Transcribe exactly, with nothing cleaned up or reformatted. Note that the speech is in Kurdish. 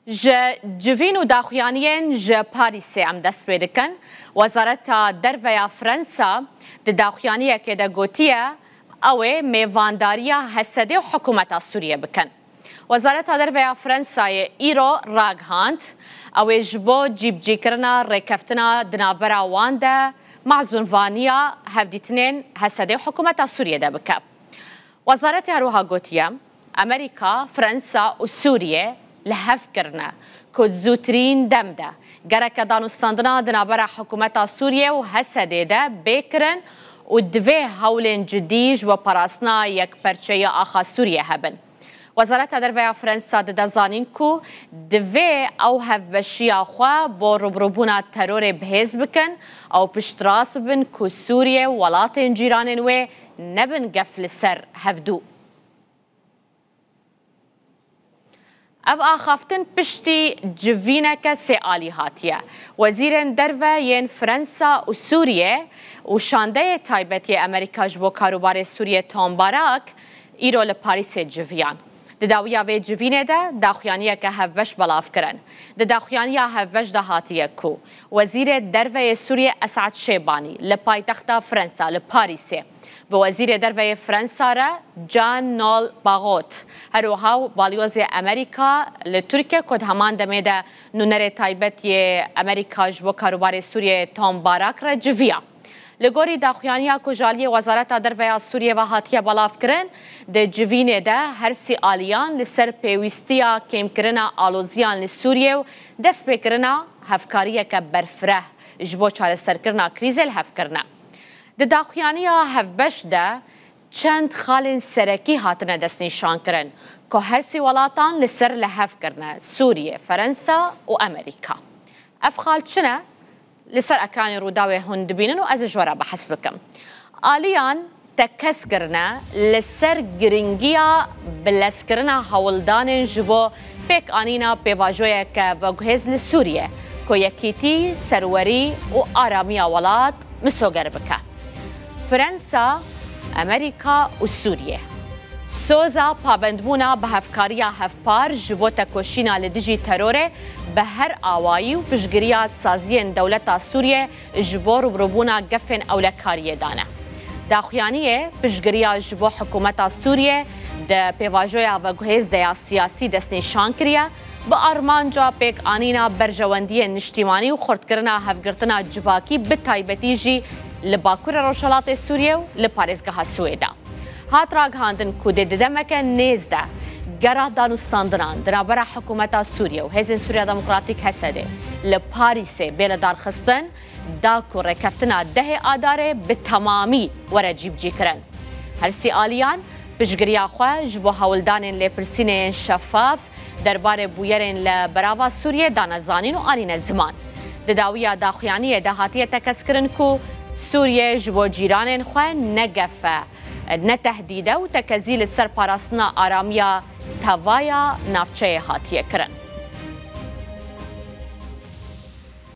Ji civîn û daxuyaniyên ji Parîsê em dest pê dikin. Wezareta Derve ya Fransa di daxuyaniyekê de gotiye, ew ê mêvandariya Hesedê û hikûmeta Sûriyê bikin. Wezareta Derve ya Fransayê îro ragihand, ew ê ji bo cîbicîkirina rêkeftina di navbera wan de mazûnvaniya hevdîtinên Hesedê û hikûmeta Sûriyê de bike. Wezaretê her wiha gotiye, Amerîka, Fransa û Sûriye li hev kirine ku di zûtirîn dem de gereke danûstandina di navbera hikûmeta Sûriye û Hesedê de bê kirin û divê hewlên cidî ji bo parastina yekperçeyiya axa Sûriye hebin. Wezareta Derve ya Fransa dide zanîn ku divê ew hevbeşiya xwe bo rûbirûbûna terorê bihêz bikin, ew piştrast bibin ku Sûriye û welatên cîranên wê nebin gef li ser hevdû. Ev axaftin piştî civîneke sê alî hatiye. Wezîrên derve yên Fransa û Sûriye û şandeyê taybet yê Amerîka ji bo karûbarê Sûriye Tom Barak îro li Parîsê civiyan. Di dawiya vê civînê de daxuyaniyeke hevbeş belav kirin. Di daxuyaniya hevbeş de hatiye ku Wezîrê Derve yê Sûriye Esad Şêbanî li paytexta Fransa li Parîsê bi Wezîrê Derve yê Fransa re Jean-Noel Barrot, her wiha balyozê Amerîka li Tirkiye ku di heman demê de nûnerê taybet yê Amerîka ji bo karûbarê Sûriyeyê Tom Barak re civiya. Li gorî daxuyaniya ku ji aliyê Wezareta Derve ya Sûriyê ve hatiye belavkirin, di civînê de her sî aliyan li ser pêwîstiya kêmkirina aloziyan li Sûriyê û destpêkirina hevkariyeke berfireh ji bo çareserkirina krîzê li hev kirine. Di daxuyaniya hevbeş de çend xalên serekî hatine destnîşankirin ku her sî welatan li ser li hev kirine, Sûriye, Fransa û Amerîka. Ev xal çi ne? Li ser ekranê Rûdawê hûn dibînin û ez ê ji we re behs bikim. Aliyan tekez kirine li ser giringiya bilezkirina hewldanên ji bo pêkanîna pêvajoyeke veguhêz li Sûriye, ku yekîtî, serwerî û aramiya welat misoger bike. Fransa, Amerîka û Sûriye. Soza pabendbûna bi hevkariya hevpar ji bo tekoşîna li dijî terorê bi her awayî û piştgiriya saziyên dewleta Sûriye ji bo rûbirûbûna gefên ewlekariyê dane. Daxuyaniyê piştgiriya ji bo hikûmeta Sûriye di pêvajoya veguhêz de ya siyasî destnîşan kiriye, bi armanca pêkanîna berjewendiyên niştîmanî û xurtkirina hevgirtina civakî, bi taybetî jî li Bakurê Rojhelatê Sûriye û li parêzgeha Swêda. Hat ragihandin ku dê di demeke nêz de gera danûstandinan di navbera hikûmeta Sûriye û Hêzên Sûriya Demokratîk, Hesedê, li Parîsê bê lidarxistin, da ku rêkeftina dehê Adarê bi temamî were cîbicîkirin. Her sî aliyan piştgiriya xwe ji bo hewldanên lêpirsînê yên şefaf derbarê bûyerên li berava Sûriyê dane zanîn û anîne ziman. Di dawiya daxuyaniyê de hatiye tekezkirin ku Sûriye ji bo cîranên xwe ne gef e, ne tehdîd e û tekezî li ser parastina aramiya tevaya navçeyê hatiye kirin.